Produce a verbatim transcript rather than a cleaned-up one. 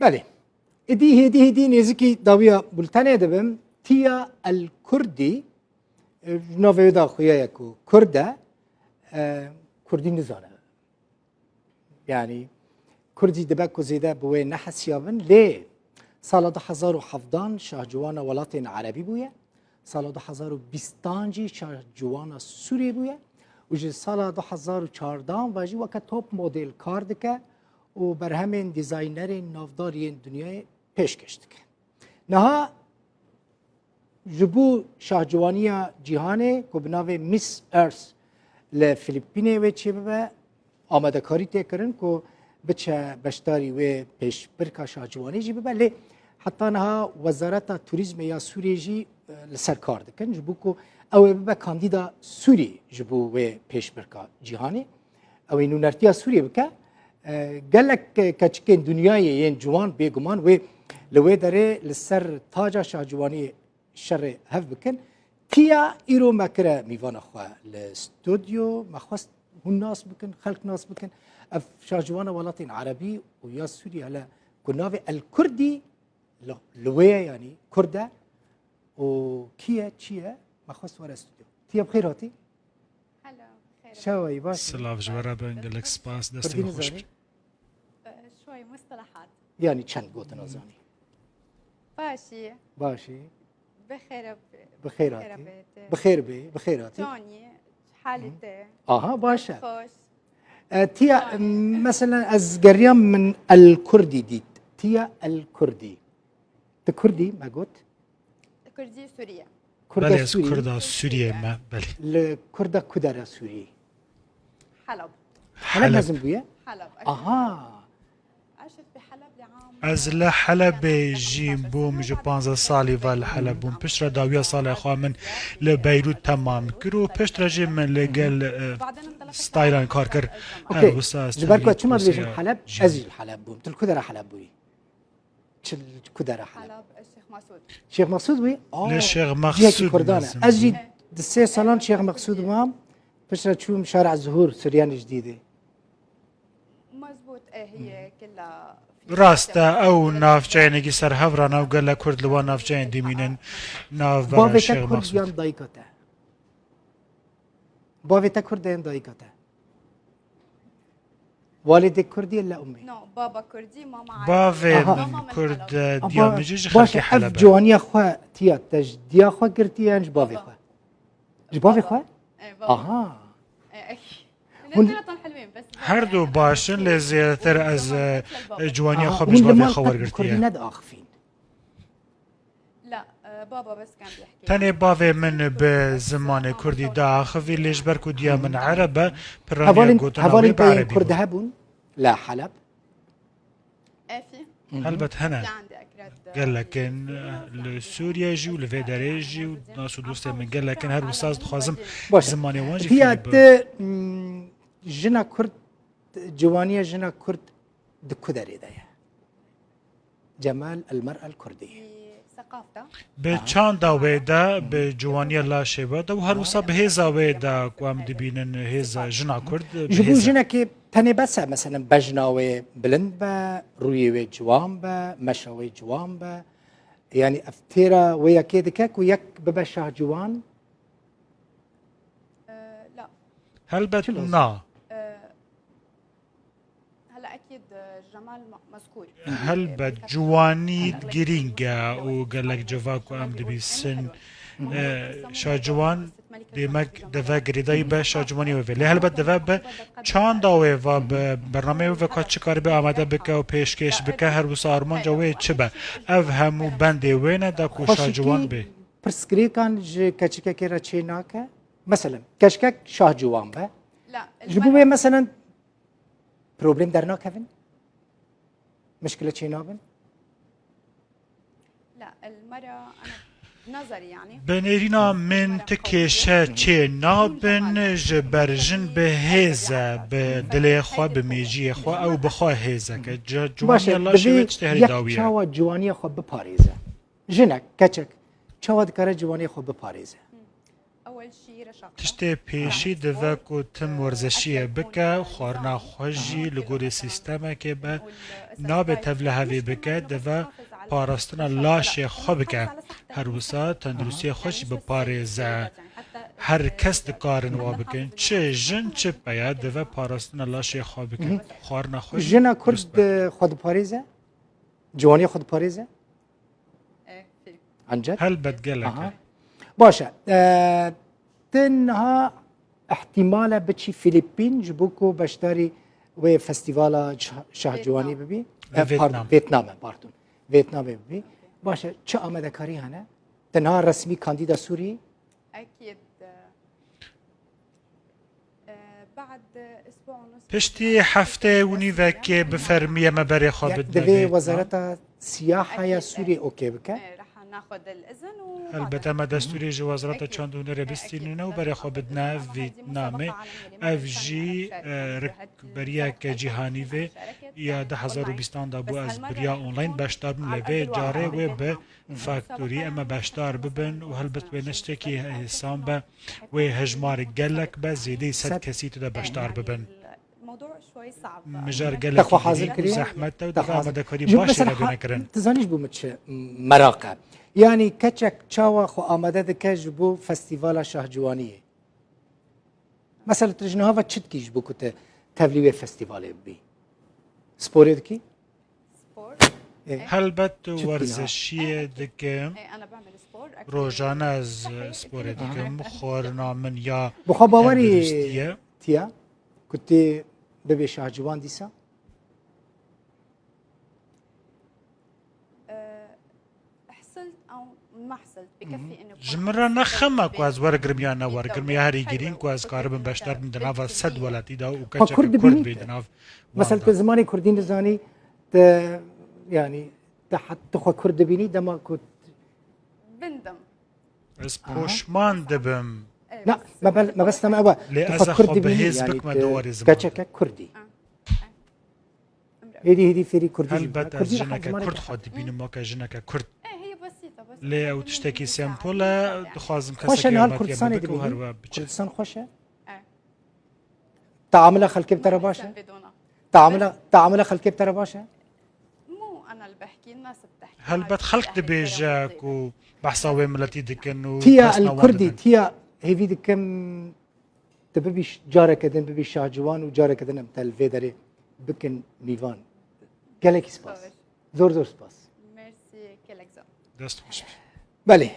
Belê. Êdî hêdî hêdî nêzikî dawiya bultenê dibim. Tiya El Kurdî, e, navê wê da xuya ye ku Kurd e, e, Kurdî nizane. Yanî Kurdî dibe ku zêde bi wê nehesiyabin, lê sala du hezar û hevdan şahciwana welatên erebî bûye. Sala du hezar û bîstan jî şahciwana Sûriyê bûye û ji sala du hezar û çardan ve jî weke top model kar dike û berhemên dîzaynerên navdar yên dinyayê pêşkêş dike. Niha ji bo şahciwaniya cîhanê ku bi navê Miss Earth li Filîpînê wê çêbibe, amadekarî tê kirin ku biçe beşdarî wê pêşbirka şahciwanî jî bibe, lê heta niha Wezareta Turîzmê ya Sûriyê jî, e, li ser kar dikin, ji bo ku ew ê bibe kandîda Sûrî ji bo wê pêşbirka cîhanê. Ew ê nûnertiya Sûriyê bike. E, gelek keçikên dinyayê yên ciwan bêguman wê li wê derê li ser taca şahciwaniyê şerê hev bikin. Tiya îro me kire mîvana xwe li stûdyo, me xwest hûn nas bikin, xelk nas bikin. Ev şahciwana welatên erebî û ya Sûriyê hele ku navê El Kurdî li, li wê ye, yanî Kurd e û kî ye, çi ye, me xwest were stûdyo. Tiya bi xêr hatî. Hello, bi xêr. Çawa yî, baş î? Silav ji we re bin, gelek spas, destê Kurdî we xweş nizanî? Bi. Şoy mustalahat. Yanî çend gotina zanî? Başî. Başî. Bi xêr be. Bi xêr hatî. Bi xêr bê, bi xêr hatî. Çonî, halî te. Aha, baş e. Xweş. E, tiya, mesela ez geriyam min El Kurdî dît. Tiya El Kurdî. Tu Kurdî, me got? Kurdî Sûriye. Kurda Belê, ez Sûrî. Kurda Sûriye me, belê. Li Kurda ku dera Sûrî? Heleb. Heleb Heleb. Mezin bûye? Heleb. Aha. Aşif bi Heleb li am. Ez li Helebê jî bûm, ji panzdeh salî ve li Heleb bûm. Piştre dawiya salê xwe min li Beyrût temam kir û piştre jî min li gel, e, stylan kar kir. Her wisa ez Ji ber ku çima dibêjim Heleb? Ez jî li Heleb bûm. Tu li ku dera Heleb bûyî? Çi, ku dera Heleb? Heleb, Şêx Mesûd. Şêx Mesûd bûyî? Aa, Lê Şêx cihekî Mesûd Kurdan e. Ez jî di sê salan Şêx Mesûd mam. Piştre çûm Şara Zuhur, Suryanî Cidîdê. Mezbût, e, hiye, killa. Rast e, ew navçeyenekî serhevran e û gelek Kurd li wan navçeyên dimînin. Navbera Bavê te Şêx Kurd Mesûd. Yan dayika te? Bavê te Kurd e yan dayika te? Walidê Kurdî ye la ummî? No, baba Kurdî, mama Bavê Aha. Mama min Kurd, Heleb. e, Ama diya min jî ji baş e, xelkê ev Heleb e. Ciwaniya xwe tiya te ji diya xwe girtiye yan ji bavê Baba. xwe? Ji bavê Baba. xwe? E, baba. Aha. E, e. Hûn Lezzetan helwên, bes. Her du baş in, lê zêdetir ez, e, ciwaniya Aha, xwe hûn bi li bavê mal xwe qet bi wergirtiye. Kurdî nediaxifîn? La, e, baba bes kam bihkê. Tenê bavê min bi zimanê Kurdî diaxivî, lê ji ber ku diya min Ereb e, piraniya Hevalên, gotina hevalên wê bi te yên erebî Kurd bû. Hebûn la Heleb? Efî. Helbet hene. Gelek in, e, li Sûriye jî û li vê derê jî û nas û dostên min gelek in. Her wisa ez dixwazim Baş e. zimanê wan jî Tiya fêrî bim. Te, mm, jina Kurd, ciwaniya jina Kurd di ku derê de ye? Cemal el Mer'el Kurdî. Bi çanda wê de, bi ciwaniya laşê wê de û her wisa bi hêza wê de ku em dibînin hêza jina Kurd, bi Ji bo hêza. jinekê tenê bes e, meselen bejna wê bilind be, rûyê wê ciwan be, meşa wê ciwan be. Yanî ev têra wê yekê dike ku yek bibe şahciwan? Ee, la. Helbet Çi lazim? na. Ee, Hela ekîd, e, Cemal me-, mezkûr. Helbet, ciwanî girîng e û gelek civak ku em dibîsin, e, şaciwan, demek deve girêdayî be şaciwanî wê vê. Lê helbet deve bi çanda wê va bi bernameyê wê ve ka çi karibe amade bike û pêşkêş bike, her wisa armanca wê çi be. Ev hemû bendê wê ne da ku Xweşikî şaciwan bê. Pirsgirêkan ji keçikekê re çê nake. Meselen, keçikek şahciwan be. La, Ji bo wê meselen, Problem dernakevin? Mişkile çênabin? La, el mera, ana, nazarî yani. Bi nêrîna min ti kêşe çê nabin, ji ber jin bi hêz e, bi dilê xwe, bi mêjiyê xwe, ew bi xwe hêzek e. Ci-, Baş e, ciwaniya laşê divê wê tiştê herî yek dawî ye. Çawa ciwaniya xwe biparêze? Jinek, keçek, çawa dikare ciwaniya xwe biparêze? Tiştê pêşî dive ku tim werzişiyê bike, xwarina xwe jî li gorî sîstemekê be, nabe tevlihevî bike, dive parastina laşê xwe bike. Her wisa tenduristiyê xwe jî biparêze. Her kes dikarin wa bikin. Çi jin, çi peya dive parastina laşê xwe bikin. Xwarina xwe jî Jina Kurd dust be. e, xwe diparêze? Ciwaniya xwe diparêze? Ancet? Helbet gelek Aha. e. Baş e. E, Te niha ihtimale biçî Filipîn ji bo ku beşdarî wê festîvala Şah- Şahciwanî bibî? E, pardon, Vêtnam. Vêtnam e, pardon. Vêtnamê bibî. Baş e, çi amadekarî hene? Te niha resmî kandîda Sûrî? أكيد آه، بعد أسبوع ونص Piştî hefteyê û nîvekê bi fermî em ê berê xwe Ya, bidine divê Vêtnam. Wezareta Siyahaya Sûrî okê bike? إيه، رح ناخذ الإذن وبعدها Helbet em e destûrê ji Wezareta Çandûnê re bistînîne û berê xwe bidine Vîtnamê. Ev jî e, rikberiyeke cîhanî vê ya du hezar û bîstan de bû ez biriya online beşdar bim, lê vê carê wê bi faktorî em e beşdar bibin û helbet wê ne tiştekî hêsan be, wê hejmarê gelek be, zêdeyî sed Sed. kesî tu de beşdar bibin. الموضوع شوي صعب Mijar Te gelekî xwe hazir girîng û kiriye? zehmet e û Te dibe xwe hazir- amadekarî Ji- başê mesela re ha- bêne kirin. Tu zanî ji bo min çi meraq e? Yanî keçek çawa xwe amade dike ji bo festîvala Şahciwaniyê? Mesela tu ji niha ve çi dikî ji bo ku tu tevlî wê festîvalê bibî? Sporê dikî? سبور Ê, Helbet dikî niha? werzişiyê dikim. إيه، أنا بعمل سبور أكثر Rojane ez sporê dikim. Xwarina min ya Bi xwe bawerî tenduristiyê. tiya ku tu bibê Şahciwan dîsa? آه، حصلت أو ما حصلت بكفي إنه Ji min re ne xem e ku ez wergirim ya ne wergirim, ya herî girîng ku ez karibim beşdar bim di nava sed welatî de û keçeke Kurd bê di nav. Mesela tu zimanê Kurdî nizanî, te, yanî, te het-, tu xwe Kurd dibînî dema ku بندم Ez poşman dibim. Na, mebel-, mebesta me ew e. Lê Tu ez xwe a Kurd xwe dibînî, bihêz yanî bikme tu di warê ziman. Keçeke Kurdî. Hêdî hêdî fêrî Kurdî jî bike. Helbet ez Kurdî jineke zimaneke Kurd xwe dibînim weke jineke Kurd. إيه، هي بسيطة بس Lê ew tiştekî sempol e, dixwazim Xweş e kesekî niha hematiya Kurdistanê min bike û dibînî. her we biçe. Kurdistan xweş e? Teamila xelkê bi te re baş e? Teamila, teamila xelkê bi te re baş e? مو أنا اللي بحكي، الناس بتحكي. Helbet xelk dibêje ku behsa wê miletî dikin û Tiya pesna el wan Kurdî, didin. tiya hêvî dikim tu bibî ş-, careke din bibî Şahciwan û careke din em te li vê derê bikin mîvan. Gelekî spas. Zor zor spas. ميرسي كلك زو. Dest xweş be. Belê.